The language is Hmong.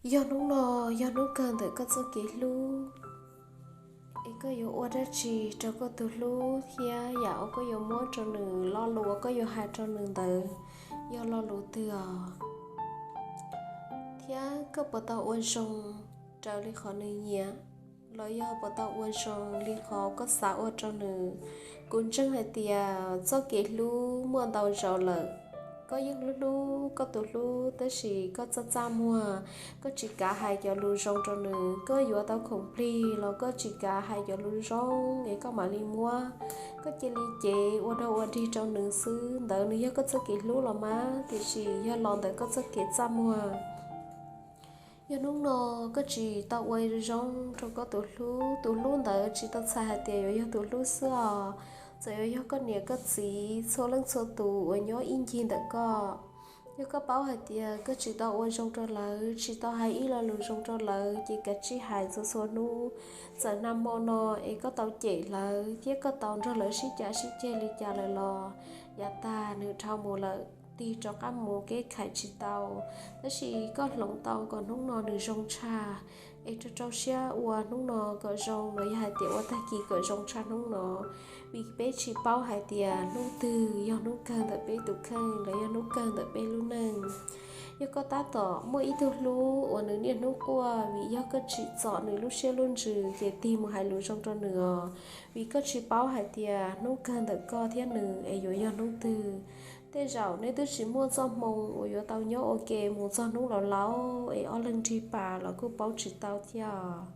Yog hnub no yog hnub kawg ntawm koj txoj kev hlub, es koj yuav ua dab tsi rau koj tus hlub thiab yam uas koj yuav muab rau nws, lo lus uas koj yuav hais rau nws ntawd yog lo lus twg os? Thiab koj puas tau ua zoo raws li qhov nws nyiam, los yog puas tau ua zoo li qhov koj xav ua rau nws? Kuv ntseeg hais tias txoj kev hlub muaj ntau zaus lawm. Koj yeej hlub hlub koj tus hlub, tab sis koj txaj txaj muag, koj tsis kav hais cov lus zoo rau nws. Koj yuav tau khoom plig los koj tsis kav hais cov lus zoo es koj mam li muab. Koj cia li cev ua dog ua dig rau nws xwb, ntawd nws yog koj txoj kev hlub los mas, tiam sis yog los ntawm koj txoj kev txaj muag. Yog hnub no koj tsis tau ua zoo rau koj tus hlub, tus hlub ntawd tsis tau txhais hais tias yuav yog tus hlub xwb os, txawm yuav yog koj niam koj txiv, txhua leej txhua tus uas nyob ib ncig ntawm koj. Yog koj paub hais tias koj tsis tau ua zoo rau lawv, tsis tau hais ib lo lus zoo rau lawv, ces kav tsij hais txhua txhua hnub. Txawm nag hmo no es koj tau cem lawv thiab koj tau nrog lawv sib cav sib ceg li cas lawm los yav tag nws dhau mus lawm, tig rov qab mus kev khais tsis tau. Tab sis koj hloov tau kom hnub no nws zoo tshaj, es rau rau siab ua hnub no kom zoo, los yog hais tias ua tag kis kom zoo tshaj hnub no. Vim peb tsis paub hais tias hnub twg yog hnub kawg ntawm peb tus kheej los yog hnub kawg ntawm peb lub neej. Yog koj tab tom muaj ib tug hlub uas nws niaj hnub quaj vim yog koj tsim txom nws lub siab lub ntsws, ces tig mus hais lus zoo rau nws os, vim koj tsis paub hais tias hnub kawg ntawm koj thiab nws es yuav yog hnub twg. Tej zaum neb twb tsis muaj txoj hmoo uas yuav tau nyob ua ke mus txog hnub laus laus es ob leeg nrig pas los kuj paub tsis tau thiab.